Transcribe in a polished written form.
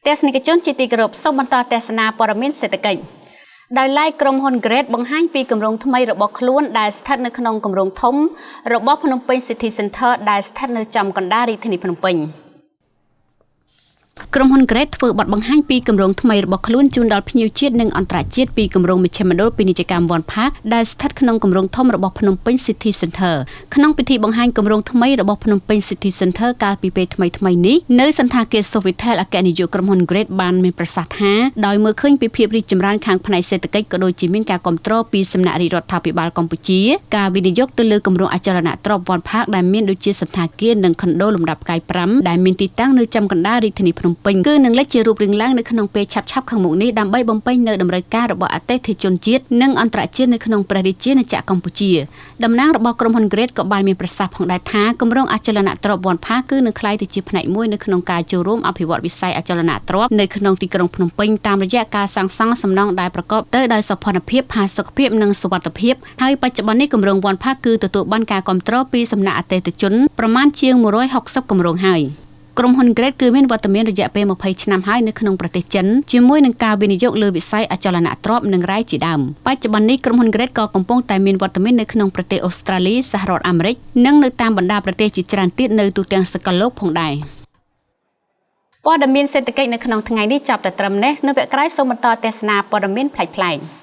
ទស្សនិកជនជាទីគោរពសូមបន្តទស្សនាព័ត៌មានសេដ្ឋកិច្ចដោយឡែកក្រុមហ៊ុន Great បង្ហាញពីគម្រោងថ្មីរបស់ខ្លួនដែលស្ថិតនៅក្នុងគម្រោងធំរបស់ភ្នំពេញ City Center ដែលស្ថិតនៅចំកណ្ដាលរាជធានីភ្នំពេញ។ ក្រុមហ៊ុន Great ធ្វើបទបង្ហាញពីគម្រោងថ្មីរបស់ខ្លួនជូនដល់ភ្ញៀវជាតិនិងអន្តរជាតិពីគម្រោងមជ្ឈមណ្ឌលពាណិជ្ជកម្ម One Park ដែលស្ថិតក្នុងគម្រោងធំរបស់ភ្នំពេញ City Center ក្នុងពិធីបង្ហាញគម្រោងថ្មីរបស់ភ្នំពេញ City Center កាលពីពេលថ្មីៗនេះនៅសណ្ឋាគារ Sofitel អគ្គនាយកក្រុមហ៊ុន Great បានមានប្រសាសន៍ថាដោយមើលឃើញពីភាពរីកចម្រើនខាងផ្នែកសេដ្ឋកិច្ចក៏ដូចជាមានការគ្រប់គ្រងពីសំណាក់រាជរដ្ឋាភិបាលកម្ពុជាការវិនិយោគទៅលើគម្រោងអចលនទ្រព្យ One Park ដែលមានដូចជាសណ្ឋាគារនិងខុនដូលំដាប់ផ្កាយ5ដែលមានទីតាំងនៅចំកណ្ដាលរាជធានីភ្នំពេញគឺនឹងលេចជារូបរាងឡើងនៅក្នុងពេលឆាប់ៗខាងមុខនេះដើម្បីបំពេញនៅតម្រូវការរបស់អតិថិជនជាតិនិងអន្តរជាតិនៅក្នុងព្រះរាជាណាចក្រកម្ពុជាតំណាងរបស់ក្រុមហ៊ុន Great ក៏បានមានប្រសាសន៍ផងដែរថាគម្រោងអចលនទ្រព្យ One Park គឺនឹងក្លាយទៅជាផ្នែកមួយនៅក្នុងការចូលរួមអភិវឌ្ឍវិស័យអចលនទ្រព្យនៅក្នុងទីក្រុងភ្នំពេញតាមរយៈការសាងសង់សំណង់ដែលប្រកបទៅដោយសោភ័ណភាពផាសុកភាពនិងសុវត្ថិភាពហើយបច្ចុប្បន្ននេះគម្រោង One Park គឺទទួលបានការគាំទ្រពីសំណាក់អតិថិជនប្រមាណជាង160គម្រោងហើយ។ ក្រុមហ៊ុន Great គឺមានវត្តមានរយៈពេល20ឆ្នាំហើយនៅក្នុងប្រទេសចិនជាមួយនឹងការវិនិយោគលើវិស័យអចលនទ្រព្យនិងរ៉ែជាដើមបច្ចុប្បន្ននេះក្រុមហ៊ុន Great ក៏កំពុងតែមានវត្តមាននៅក្នុងប្រទេសអូស្ត្រាលីសហរដ្ឋអាមេរិកនិងនៅតាមបណ្ដាប្រទេសជាច្រើនទៀតនៅទូទាំងសកលលោកផងដែរព័ត៌មានសេដ្ឋកិច្ចនៅក្នុងថ្ងៃនេះចប់តែត្រឹមនេះនៅវគ្គក្រោយសូមបន្តទស្សនាព័ត៌មានប្លែកៗ។